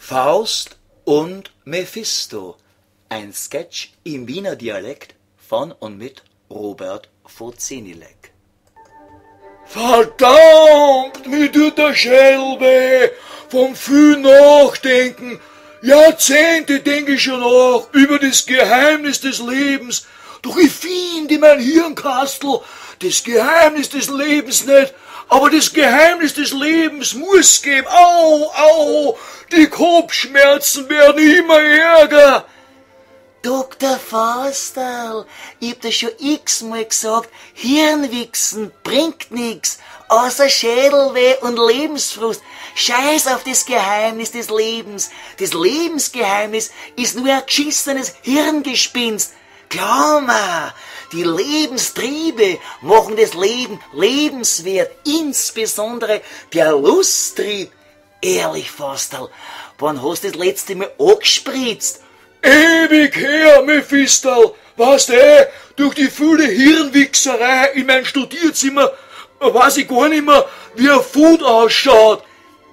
Faust und Mephisto, ein Sketch im Wiener Dialekt von und mit Robert Vozenilek. Verdammt, mir tut der Schädel weh vom viel Nachdenken. Jahrzehnte denke ich schon nach über das Geheimnis des Lebens. Doch ich finde in mein Hirnkastel das Geheimnis des Lebens nicht. Aber das Geheimnis des Lebens muss geben. Au, au, die Kopfschmerzen werden immer ärger. Dr. Faustal, ich hab das schon x-mal gesagt, Hirnwichsen bringt nix, außer Schädelweh und Lebensfrust. Scheiß auf das Geheimnis des Lebens. Das Lebensgeheimnis ist nur ein geschissenes Hirngespinst. Glaub mir, die Lebenstriebe machen das Leben lebenswert, insbesondere der Lusttrieb. Ehrlich, Faustal, wann hast du das letzte Mal angespritzt? Ewig her, Mephistal, weißt eh, durch die viele Hirnwichserei in mein Studierzimmer weiß ich gar nicht mehr, wie ein Food ausschaut.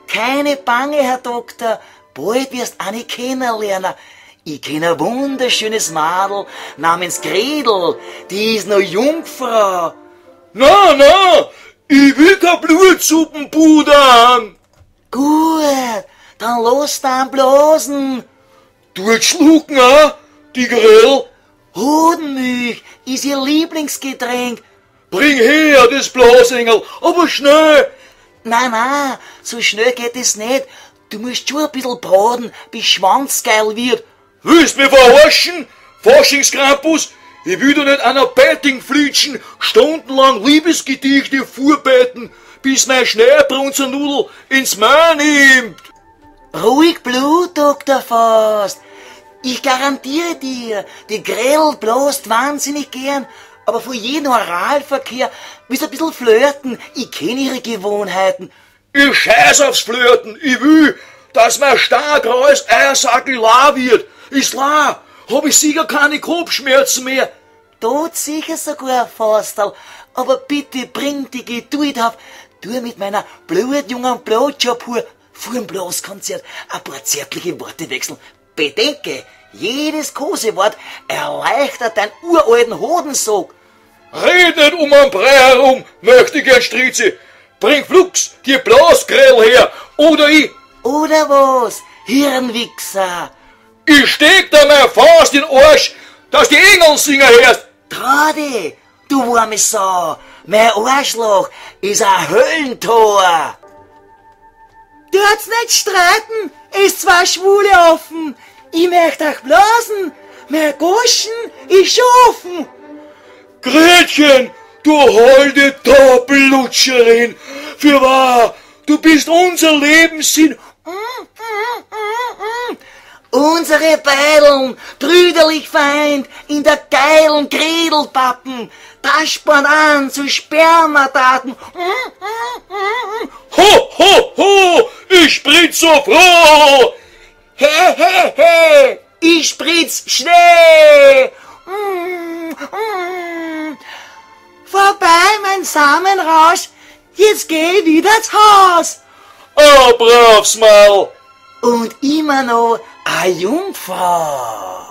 Keine Bange, Herr Doktor, bald wirst eine kennenlernen. Ich kenn ein wunderschönes Madel namens Gretel, die ist noch Jungfrau. Na, na, ich will kein Blutsuppen pudern. Gut, dann lass dann blasen. Tut schlucken, ah, die Grill. Hodenmilch ist ihr Lieblingsgetränk. Bring her das Blasengel, aber schnell. Na, na, so schnell geht es nicht. Du musst schon ein bisschen braten, bis schwanzgeil wird. Willst mir verarschen? Faschingskrampus? Ich will doch nicht einer Bettingflitschen stundenlang Liebesgedichte vorbeiten, bis mein Schneebrunzernudel ins Maul nimmt. Ruhig Blut, Dr. Faust. Ich garantiere dir, die Grell blast wahnsinnig gern, aber vor jedem Oralverkehr willst du ein bisschen flirten. Ich kenne ihre Gewohnheiten. Ich scheiß aufs Flirten. Ich will, dass mein stark raues Eiersackel la wird. Ist la, hab ich sicher keine Kopfschmerzen mehr. Tot sicher sogar, Faustal. Aber bitte bring die Geduld auf. Tu mit meiner blutjungen Blowjob-Hure vor dem Blaskonzert ein paar zärtliche Worte wechseln. Bedenke, jedes Kosewort erleichtert deinen uralten Hodensack. Red nicht um den Brei herum, möchte gern Strizi. Bring flugs die Blasgrell her, oder ich... Oder was, Hirnwichser? Ich steck da mein Faust in den Arsch, dass die Engel singen hörst. Trau dich, du warme Sau, mein Arschloch ist ein Höllentor. Tut's nicht streiten, ist zwar Schwule offen. Ich möcht euch blasen, mein Goschen ist offen. Gretchen, du holde Doppellutscherin, fürwahr, du bist unser Lebenssinn. Unsere Beideln, brüderlich vereint, in der geilen Gredelpappen, das spornt an zu Spermadaten. Ho, ho, ho, ich spritz so froh. He, he, he, ich spritz schnell. Vorbei mein Samenrausch, jetzt geh ich wieder ins Haus. Oh, brav's Maul. Und immer noch a Jungfrau.